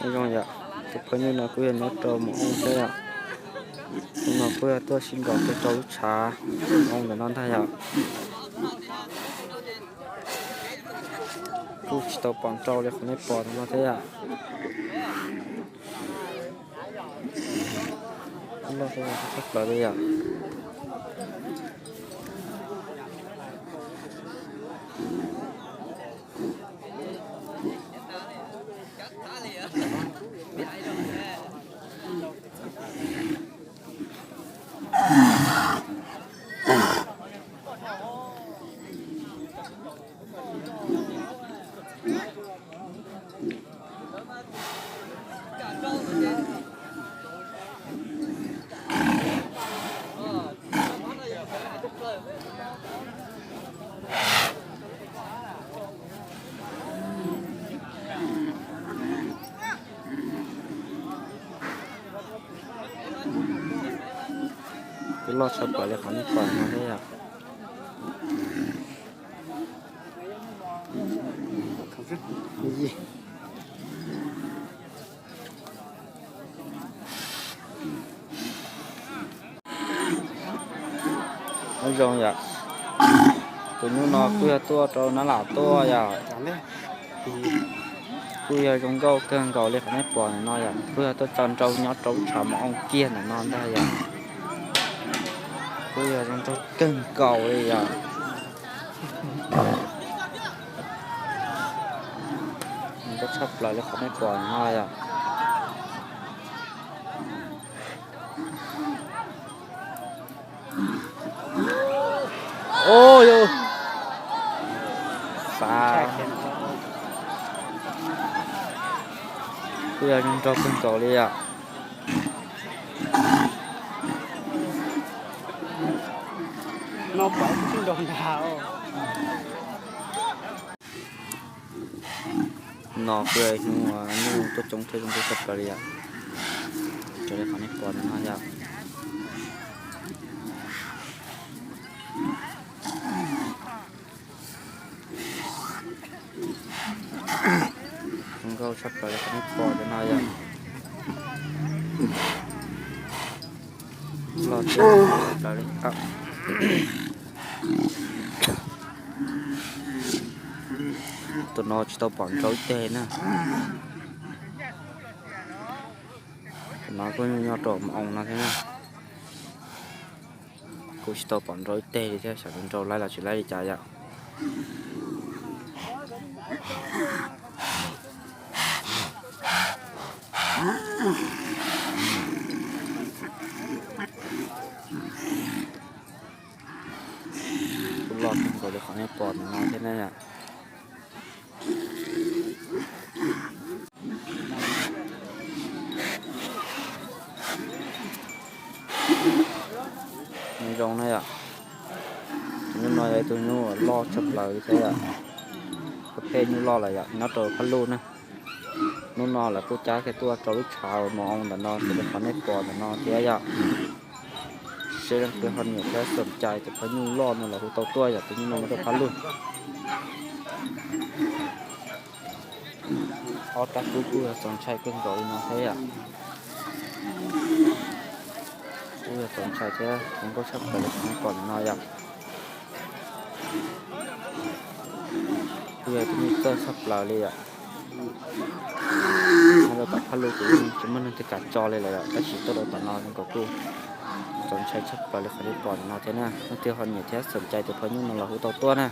Zoo yom, tus phooj ywg no kuj yog nyob rau Mus Oo thiab yom. Hnub no kuj yog tuaj sib nkaus kiag rau lub tshav Mus Oo ntawm no ntag yom. Kuj tsis tau pom nrau li qhov nej pom ntawm no thiab yom. Loj tshaj plaws li yom. Kuj loj tshaj plaws li qhov nej pom no thiab yom. Zoo yom, tus nyuj no kuj yog tuaj rau Nab Lam tuaj yom. Kuj yog zoo nkauj kawg nkaus li qhov nej pom ntawm no yom, kuj yog tuaj tso nrau nyob rau tshav Mus Oo kiag ntawm no ntag yom. Kuj yog zoo nraug kawg nkaus li yom. Zoo tshaj plaws li qhov nej pom ntawm no yom. Xav, kuj yog zoo nraug kawg nkaus li yom. No kuj yog ib hnub nyuj tuaj coob thiab zoo nkauj tshaj plaws li yom. Raws li qhov nej pom ntawm no yom. Zoo nkauj tshaj plaws li qhov nej pom ntawm no yom. Loj tshaj plaws li. Tus no tsis tau pom nrau ib teg na. Tus no kuj nyob rau Mus Oo no thiab na. Kuj tsis tau pom nrau ib teg li thiab, xyov nrau laib los tsis laib li cas yom. Kuj loj kawg nkaus li qhov nej pom ntawm no thiab na yom. Nyob zoo na yom. Tus nyuj no yog ib tug nyuj loj tshaj plaws li thiab yom. Pheej nyuj loj lawm yom, nyob rau Phaj Luj na. Hnub no lawv kuj cab kiag tuaj rau lub tshav Mus Oo ntawm no raws li qhov nej pom ntawm no thiab yom. Seb leej twg ho nyiam thiab xoom cai tus phooj nyuj loj no los hu tau tuaj yom, tus nyuj no nyob rau Phaj Luj. Ob rab kub kuj yog txaus ntshai kawg nkaus li no thiab yom. Kuj yog txaus ntshai thiab zoo nkauj tshaj plaws li qhov nej pom ntawm no yom. Kuj yog tus nyuj txawj tshaj plaws li yom. Nyob rau tom Phaj Luj ces tsis muaj neeg twg kam tso li lawm yom, tab sis tuaj rau tom no zoo nkaus kuj txaus ntshai tshaj plaws li qhov nej pom ntawm no thiab na. Leej twg ho nyiam thiab xoom cai tus phooj nyuj no los hu tau tuaj na.